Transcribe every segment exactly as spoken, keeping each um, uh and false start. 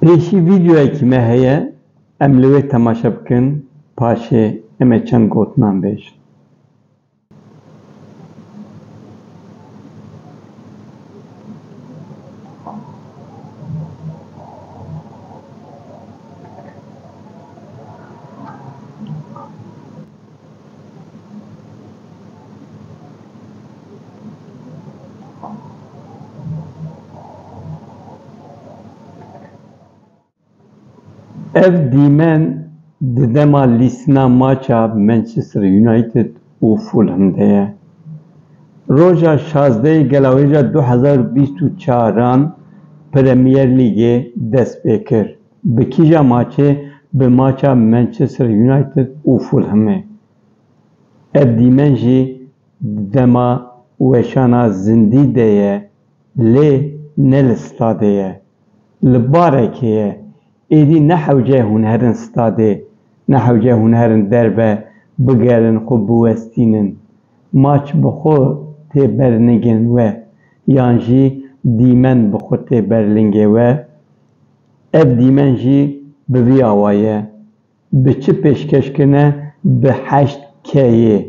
Pêşî vîdeoyekî me heye, em li wê temaşe bikin, paşê em ê çend gotinan bêjin. Ev dîmen di dema lîstina maça Manchester United û Fulham de ye. Roja şazdehê Gelawêja du hezar bîst û çaran Premier Lîgê dest pê kir. Bi kîja maçê? Bi maça Manchester United û Fulhamê. Ev dîmen jî di dema weşana zindî de ye, lê ne li stadê ye. Li barekê ye. Êdî ne hewce hûn herin stadê, ne hewce hûn herin derve, bigerin xwe biwestînin. Maç bi xwe tê berlingên we, yan jî dîmen bi xwe tê berlingê we. Ev dîmen jî bi vî awa ye. Bi çi pêşkeş kirine? Bi heşt K yê,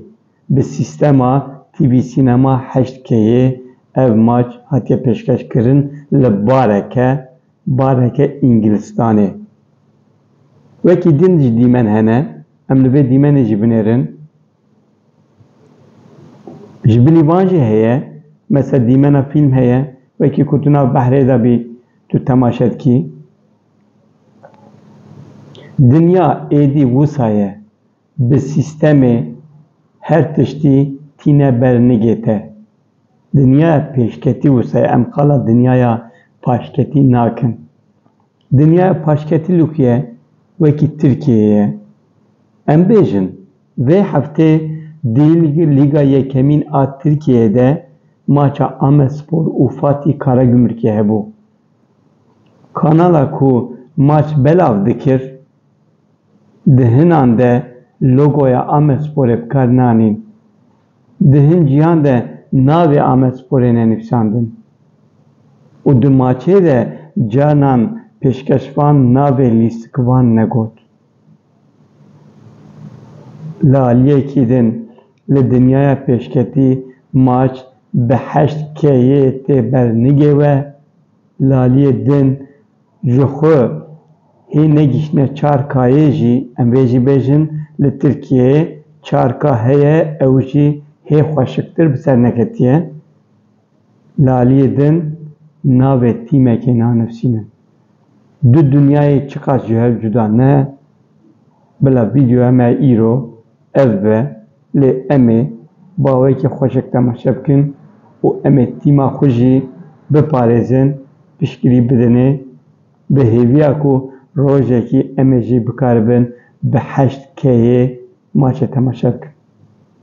bi sîstema T V Cinema heşt K yê ev maç hatiye pêşkeş kirin li Bareke, Bareke Îngilistanê. Wekî din jî dîmen hene, em li vê dîmenê jî binêrin. Ji bilî van jî heye, mesela dîmena fîlm heye, wekî ku tu nav behrê de bî, tu temaşe dikî. Dinya êdî wisa ye, bi sîstemê her tiştî tîne ber nigê te. Dinya pêşketî wisa ye, em qala dinyaya paşketî nakin. Dinyaya paşketî lûkiye wekî Tirkiyeyê ye. Em bêjin, vê heftê di Lîga Yekemîn a Tirkiyeyê de maça Amedspor û Fatîh Karagümrükê hebû. Kanala ku maç belav dikir, di hinan de logoya Amedsporê bi kar nanîn. Di hin ciyan de navê Amedsporê nenivîsandin. Û di maçê de canan pêşkeşvan navê lîstikvan negot. Li aliyekî din, li dinyaya pêşketî maç bi heşt K yê tê ber nigê we, li aliyê din ji xwe hê negihiştine çar K yê jî, em vê jî bêjin, li Tirkiyeyê çar K heye, ew jî hê xweşiktir bi ser neketiye. Li aliyê din navê tîmekê nanivîsînin. Du dinyayê çiqas ji hev cuda ne, bila vîdeoya me îro ev be, lê em ê bi awayekî xweşik temaşe bikin û em ê tîma xwe jî biparêzin, piştgirî bidinê, bi hêviya ku rojekî em ê jî bikaribin bi heşt K yê maçê temaşe bikin.